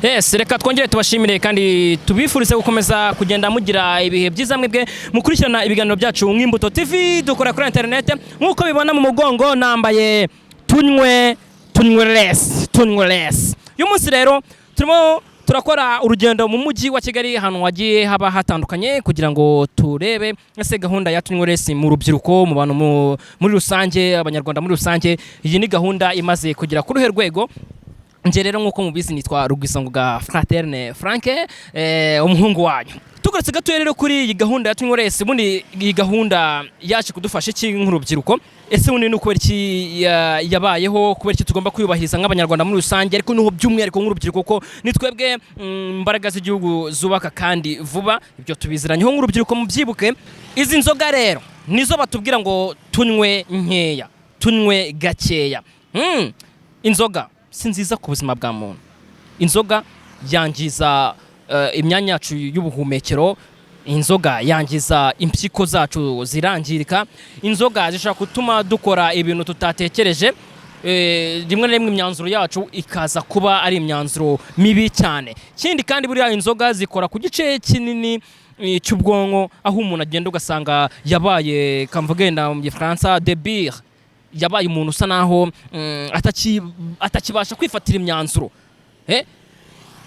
Yes, reka twongere tubashimire kandi tubifurize gukomeza kugenda mugira ibihe byiza, mwebwe mukurikirana ibiganiro byacu nk'Imbuto TV dukora kuri internet. Nk'uko bibona mu mugongo nambaye "Tunywe, tunywe less, tunywe less". Uyu munsi rero turimo turakora urugendo mu mujyi wa Kigali, ahantu hagiye haba hatandukanye, kugira ngo turebe ese gahunda ya "Tunywe Less" mu rubyiruko, mu bantu muri rusange, Abanyarwanda muri rusange, iyi ni gahunda imaze kugera ku ruhe rwego? Nje rero, nk'uko mubizi, nitwa Rugwizangoga Fraterne Frank, umuhungu wanyu. Tugarutse gatoya rero kuri iyi gahunda ya "Tunywe Less", ubundi iyi gahunda yaje kudufasha iki nk'urubyiruko? Ese ubundi ni ukubera iki yabayeho? Kubera iki tugomba kwiyubahiriza nk'Abanyarwanda muri rusange, ariko niho by'umwihariko nk'urubyiruko, ko ni twebwe imbaraga z'igihugu zubaka kandi vuba? Ibyo tubiziranyeho nk'urubyiruko, mubyibuke. Izi nzoga rero nizo batubwira ngo tunywe nkeya, tunywe gakeya. Inzoga si nziza ku buzima bwa muntu. Inzoga yangiza imyanya yacu y'ubuhumekero, inzoga yangiza impyiko zacu zirangirika, inzoga zishobora gutuma dukora ibintu tutatekereje, rimwe na rimwe imyanzuro yacu ikaza kuba ari imyanzuro mibi cyane. Ikindi kandi, buriya inzoga zikora ku gice kinini cy'ubwonko, aho umuntu agenda ugasanga yabaye, kamvuge mu Gifaransa, débile, yabaye umuntu usa naho atakibasha kwifatira imyanzuro.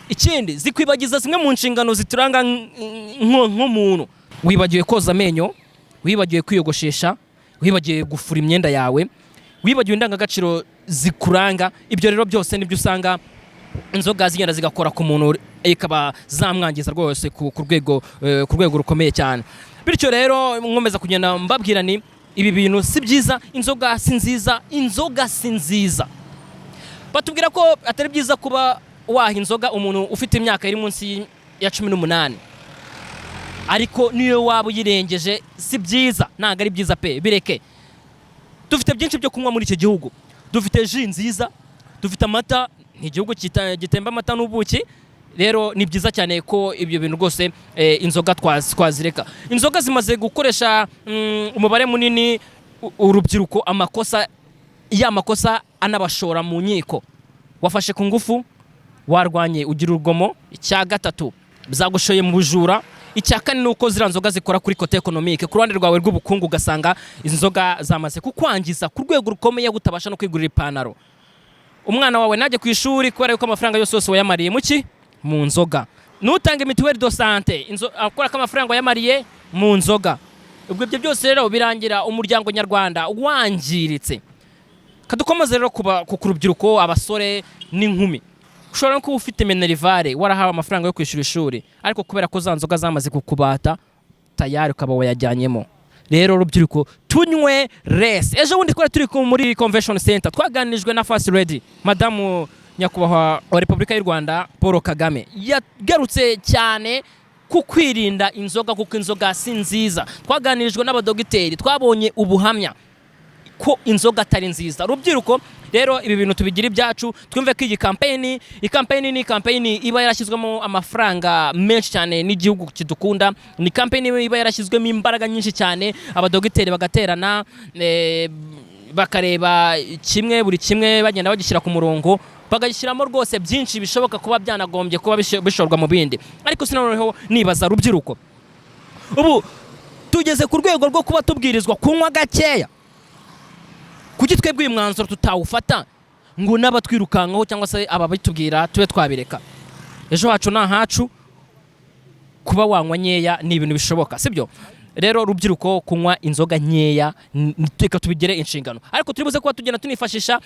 Ikindi, zikwibagiza zimwe mu nshingano zituranga nk'umuntu. Wibagiwe koza amenyo, wibagiwe kwiyogoshesha, wibagiwe gufura imyenda yawe, wibagiwe indangagaciro zikuranga. Ibyo rero byose nibyo usanga inzoga zigenda zigakora ku muntu, ikaba zamwangiza rwose ku rwego rukomeye cyane. Bityo rero nkomeza kugenda mbabwira ni ibi bintu si byiza, inzoga si nziza, inzoga si nziza. Batubwira ko atari byiza kuba waha inzoga umuntu ufite imyaka iri munsi ya 18, ariko niyo waba uyirengeje si byiza, ntabwo ari byiza pe, bireke. Dufite byinshi byo kunywa muri iki gihugu, dufite jus nziza, dufite amata, ni igihugu gitemba amata n'ubuki. Rero ni byiza cyane ko ibyo bintu rwose, inzoga twazireka. Inzoga zimaze gukoresha umubare munini urubyiruko amakosa, ya makosa anabashora mu nkiko. Wafashe ku ngufu, warwanye ugira urugomo. Icya gatatu, zagushoye mu bujura. Icya kane ni uko ziriya nzoga zikora kuri côté économique, ku ruhande rwawe rw'ubukungu, ugasanga izi nzoga zamaze kukwangiza ku rwego rukomeye, utabasha no kwigurira ipantaro. Umwana wawe najye ku ishuri kubera yuko amafaranga yose yose wayamariye mu ki? Mu nzoga. Nutange mutuelle de santé akora ko amafaranga wayamariye mu nzoga. Ubwo ibyo byose rero birangira umuryango nyarwanda wangiritse. Kadukomeze rero kuba ku rubyiruko, abasore n'inkumi. Ushobora no kuba ufite minerval, warahawe amafaranga yo kwishyura ishuri, ariko kubera ko za nzoga zamaze kukubata, tayari ukaba wayajyanyemo. Rero rubyiruko, tunywe less. Ejo bundi twari turi muri Convention Center, twaganirijwe na First Lady, Madamu Nyakubahwa wa Repubulika y'u Rwanda Paul Kagame. Yagarutse cyane ku kwirinda inzoga, kuko inzoga si nziza. Twaganirijwe n'abadogiteri, twabonye ubuhamya ko inzoga atari nziza. Rubyiruko rero, ibi bintu tubigira ibyacu, twumve ko iyi campaign, iyi campaign ni campaign iba yarashyizwemo amafaranga menshi cyane n'igihugu kidukunda, ni campaign iba yarashyizwemo imbaraga nyinshi cyane, abadogiteri bagaterana, bakareba kimwe, buri kimwe bagenda bagishyira ku murongo, bagashyiramo rwose byinshi bishoboka kuba byanagombye kuba bishorwa mu bindi. Ariko sinanoneho nibaza, rubyiruko, ubu tugeze ku rwego rwo kuba tubwirizwa kunywa gakeya, kuki twebwe uyu mwanzuro tutawufata ngo n'abatwirukankaho cyangwa se ababitubwira tube twabireka? Ejo hacu ni ahacu. Kuba wanywa nkeya ni ibintu bishoboka, sibyo? Rero rubyiruko, kunywa inzoga nkeya reka tubigire inshingano. Ariko turi buze kuba tugenda tunifashisha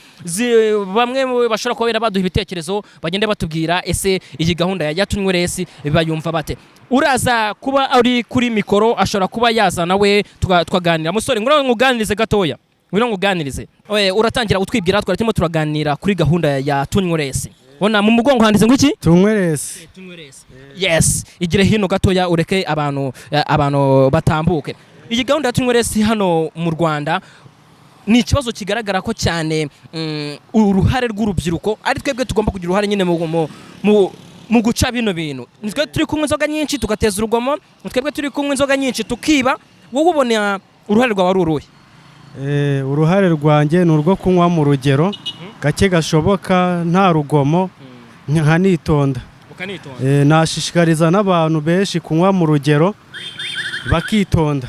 bamwe mu bashobora kuba wenda baduha ibitekerezo, bagende batubwira ese iyi gahunda ya "Tunywe Less" bayumva bate. Uraza kuba ari kuri mikoro, ashobora kuba yaza nawe tukaganira. Musore, ngwino nkuganirize gatoya, ngwino nkuganirize. Uratangira utwibwira. Twari turimo turaganira kuri gahunda ya "Tunywe Less". Bona mu mugongo handitse ngo iki? "Tunywe Less". Yes, igire hino gatoya, ureke abantu batambuke. Iyi gahunda ya "Tunywe Less" hano mu Rwanda ni ikibazo kigaragara ko cyane uruhare rw'urubyiruko ari twebwe tugomba kugira uruhare nyine mu guca bino bintu. Ni twe turi kunywa inzoga nyinshi tugateza urugomo, ni twebwe turi kunywa inzoga nyinshi tukiba. Wowe ubona uruhare rwawe ari uruhe? Uruhare rwanjye ni urwo kunywa mu rugero, gake gashoboka, nta rugomo, nkanitonda. Bakanitonda. Nashishikariza n'abantu benshi kunywa mu rugero, bakitonda.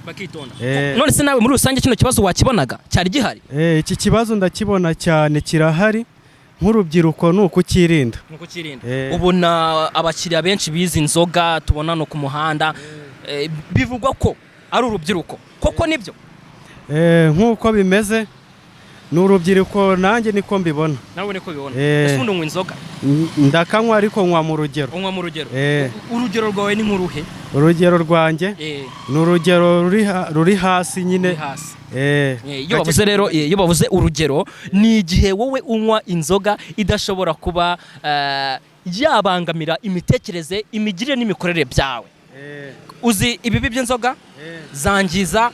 Bakitonda. None se nawe muri rusange kino kibazo wakibonaga cyari gihari? Iki kibazo ndakibona cyane, kirahari, nk'urubyiruko ni ukukirinda. Nuko kirinda. Eh. Ubona abakiriya benshi bizi inzoga tubona no ku muhanda, bivugwa ko ari urubyiruko, koko nibyo? Nk'uko bimeze ni urubyiruko, nanjye niko mbibona. Nawe niko bibona? Eh. Ese ubundi unywa inzoga? Ndakanywa ariko nywa mu rugero. Unywa mu rugero? Eh. Urugero rwawe ni nk'uruhe? Urugero rwanjye ni urugero ruri hasi nyine. Ruri hasi. Eh. Iyo bavuze rero, iyo bavuze urugero, ni igihe wowe unywa inzoga idashobora kuba yabangamira imitekerereze, imigirire n'imikorere byawe. Uzi ibibi by'inzoga? Zangiza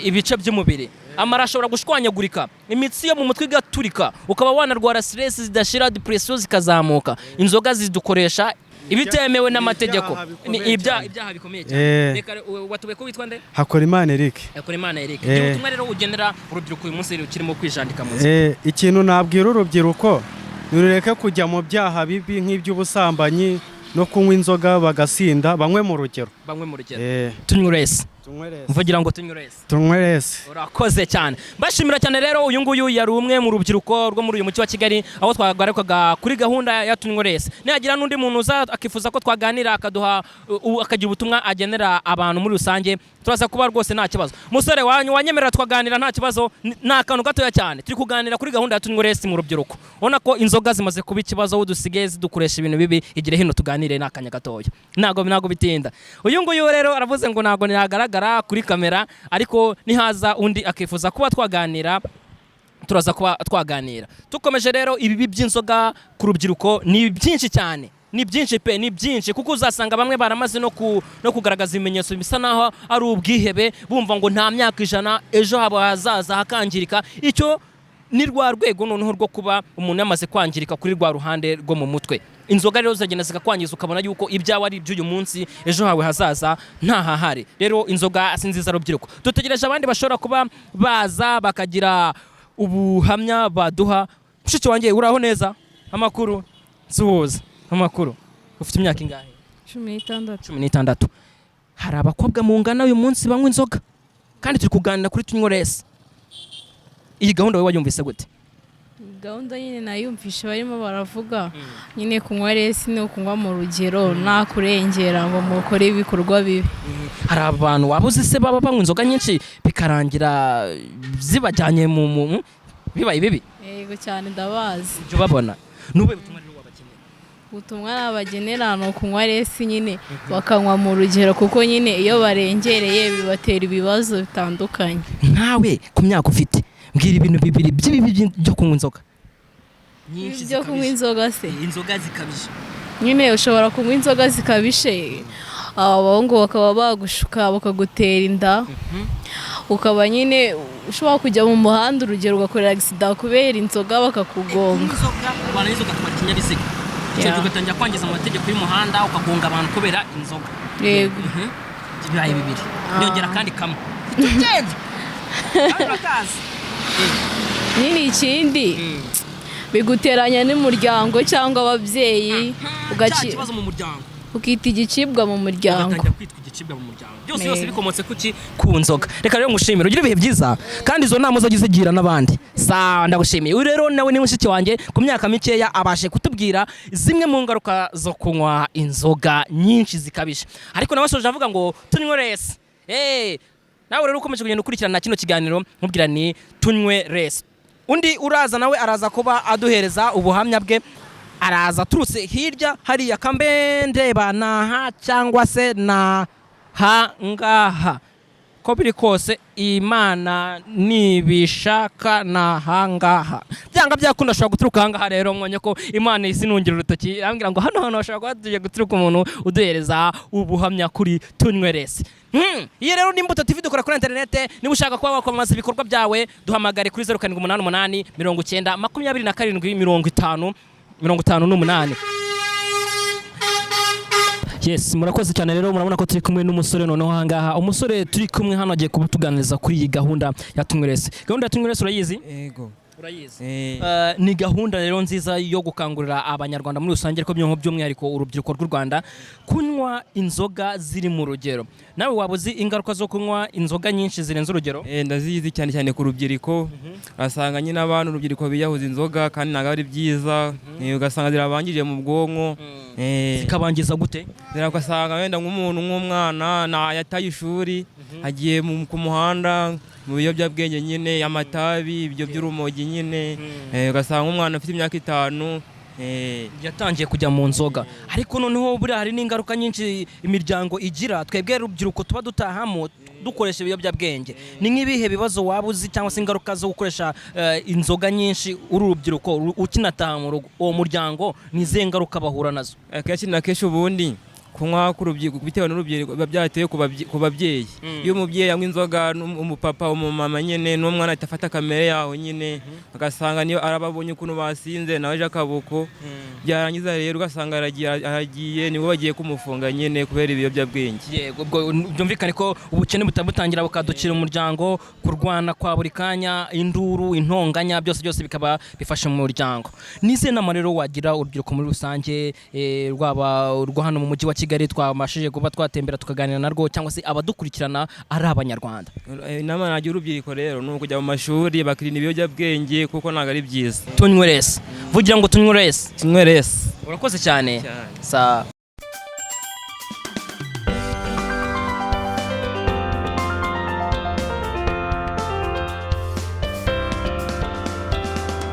ibice by'umubiri, amara ashobora gushwanyagurika, imitsi yo mu mutwe igaturika, ukaba wanarwara stress zidashira, depression zikazamuka. Inzoga zidukoresha ibitemewe n'amategeko. Ibyaha bikomeye Ni cyane. ibyaha bikomeye cyane. Reka watubwiye ko witwa nde? Hakorimana Eric. Hakorimana Eric. Eh. Gira ubutumwa rero ugenera urubyiruko uyu munsi rukirimo kwijandika mu nzoga. Ikintu nabwira urubyiruko, nirureke kujya mu byaha bibi nk'iby'ubusambanyi no kunywa inzoga bagasinda, banywe mu rugero. Bamwe mu rugero. Eh. Tunywe less. Tunywe less. Mvugira ngo tunywe less. Tunywe less. Urakoze cyane, mbashimira cyane. Rero uyu nguyu yari umwe mu rubyiruko rwo muri uyu mujyi wa Kigali, aho twagarukaga kuri gahunda ya Tunywe Less. Nihagira n'undi muntu uza akifuza ko twaganira, akaduha akagira ubutumwa agenera abantu muri rusange, turaza kuba rwose nta kibazo. Musore wanyu wanyemerera twaganira nta kibazo? Ni akantu gatoya cyane. Turi kuganira kuri gahunda ya Tunywe Less mu rubyiruko. Ubona ko inzoga zimaze kuba ikibazo, aho dusigaye zidukoresha ibintu bibi. Igire hino tuganire, ni akanya gatoya, ntabwo bitinda. Uyu nguyu rero aravuze ngo ntabwo ntihagaragara kuri kamera, ariko nihaza undi akifuza kuba twaganira, turaza kuba twaganira. Tukomeje rero, ibibi by'inzoga ku rubyiruko ni byinshi cyane, ni byinshi pe, ni byinshi, kuko uzasanga bamwe baramaze no kugaragaza ibimenyetso bisa naho ari ubwihebe, bumva ngo nta myaka 100, ejo habo hazaza hakangirika. Icyo ni rwa rwego noneho rwo kuba umuntu yamaze kwangirika kuri rwa ruhande rwo mu mutwe. Inzoga rero ziragenda zikakwangiza, ukabona yuko ibyawe ari iby'uyu munsi, ejo hawe hazaza ntahahari. Rero inzoga si nziza, rubyiruko. Dutegereje abandi bashobora kuba baza bakagira ubuhamya baduha. Mushiki wanjye, uraho neza? Amakuru? Suhuza. Amakuru? Ufite imyaka ingahe? 16. 16. Hari abakobwa mungana uyu munsi banywa inzoga, kandi turi kuganira kuri Tunywe Less. Iyi gahunda wowe wayumvise gute? Gahunda nyine nayumvishe barimo baravuga nyine kunywa less ni ukunywa mu rugero, nta kurengera ngo mukore ibikorwa bibi. Hari abantu waba uzi se baba banywa inzoga nyinshi bikarangira zibajyanye mu bibaye bibi? Yego cyane, ndabazi. Ibyo babona ni ubuhe butumwa rero wabagenera? Ubutumwa nabagenera ni ukunywa less nyine, bakanywa mu rugero, kuko nyine iyo barengereye bibatera ibibazo bitandukanye. Nkawe ku myaka ufite, mbwira ibintu bibiri by'ibibi byo kunywa inzoga nyinshi. Byo kunywa inzoga se? Inzoga zikabije. Nyine ushobora kunywa inzoga zikabishe, abahungu bakaba bagushuka bakagutera inda, ukaba nyine ushobora kujya mu muhanda, urugero ugakorera accident kubera inzoga, bakakugonga. Inzoga, warangiza ugatwara ikinyabiziga icyo gihe ugatangira kwangiza amategeko y'umuhanda, ukagonga abantu kubera inzoga. Yego. Bibaye bibiri, nyongera kandi kamwe tugende, kandi urakazi. Nyine ikindi, biguteranya n'umuryango cyangwa ababyeyi, Cya kibazo mu muryango. Ukita igicibwa mu muryango. Ugatangira kwitwa igicibwa mu muryango, byose byose Yego. bikomotse kuki? Ku nzoga. Reka rero ngushimire, ugire ibihe byiza, kandi izo nama uzajya uzigira n'abandi. Sawa, ndagushimiye. Uyu rero nawe ni mushiki wanjye, ku myaka mikeya abashe kutubwira zimwe mu ngaruka zo kunywa inzoga nyinshi zikabije, ariko nawe asoje avuga ngo tunywe less. Nawe rero ukomeje kugenda ukurikirana kino kiganiro, nkubwira ni tunywe less. Undi uraza nawe araza kuba aduhereza ubuhamya bwe, araza aturutse hirya hariya. Kambe ndeba naha cyangwa se naha ngaha, ko biri kose Imana nibishaka naha ngaha, byanga byakunda ashobora guturuka aha ngaha. Rero mwonye ko Imana isinungira urutoki, irambwira ngo hano hantu hashobora kuba hatugiye guturuka umuntu uduhereza ubuhamya kuri Tunywe Less. Iyi rero ni Imbuto TV, dukora kuri interinete. Niba ushaka kuba wakwamamaza ibikorwa byawe, duhamagare kuri 0788 90 27 50 58. Yes, murakoze cyane. Rero murabona ko turi kumwe n'umusore noneho ahangaha. Umusore turi kumwe hano agiye kuba tuganiriza kuri iyi gahunda ya Tunywe Less. Gahunda ya Tunywe Less urayizi? Ego. Urayizi? Eh. Ni gahunda rero nziza yo gukangurira Abanyarwanda muri rusange, ariko by'umwihariko urubyiruko rw'u Rwanda, kunywa inzoga ziri mu rugero. Nawe waba uzi ingaruka zo kunywa inzoga nyinshi zirenze urugero? Ndazizi, cyane cyane ku rubyiruko. Ugasanga nyine abantu, urubyiruko, biyahuza inzoga kandi ntabwo ari byiza. Ugasanga zirabangije mu bwonko. Zikabangiza gute? Ugasanga wenda nk'umuntu, nk'umwana yataye ishuri, agiye ku muhanda mu biyobyabwenge nyine, amatabi, ibyo by'urumogi nyine. Ugasanga nk'umwana ufite imyaka 5 yatangiye kujya mu nzoga. Ariko noneho buriya hari n'ingaruka nyinshi imiryango igira, twebwe urubyiruko tuba dutahamo dukoresha ibiyobyabwenge. Ni nk'ibihe bibazo waba uzi cyangwa se ingaruka zo gukoresha inzoga nyinshi uri urubyiruko ukinataha mu rugo? Uwo muryango ni izihe ngaruka bahura nazo? Akenshi na kenshi ubundi kunywa k'urubyiruko bitewe n'urubyiruko biba byateye ku babyeyi. Iyo umubyeyi anywa inzoga, umupapa, umumama nyine, n'umwana ahita afata kamere yaho nyine. Ugasanga niyo arababonye ukuntu basinze, nawe ejo akaboko byarangiza rero ugasanga aragiye, nibwo bagiye kumufunga nyine kubera ibiyobyabwenge. Yego, ubwo byumvikane ko ubukene butabutangira bukadukira umuryango, kurwana kwa buri kanya, induru, intonganya, byose byose bikaba bifasha mu muryango. Ni izihe nama rero wagira urubyiruko muri rusange, rwaba urwo hano mu mujyi wa Kigali twabashije kuba twatembera tukaganira narwo, cyangwa se abadukurikirana ari Abanyarwanda? Inama nagira urubyiruko rero ni ukujya mu mashuri, bakirinda ibiyobyabwenge kuko ntabwo ari byiza. Tunywe less. Vugira ngo tunywe less. Tunywe less. Urakoze cyane. Cyane. Sa.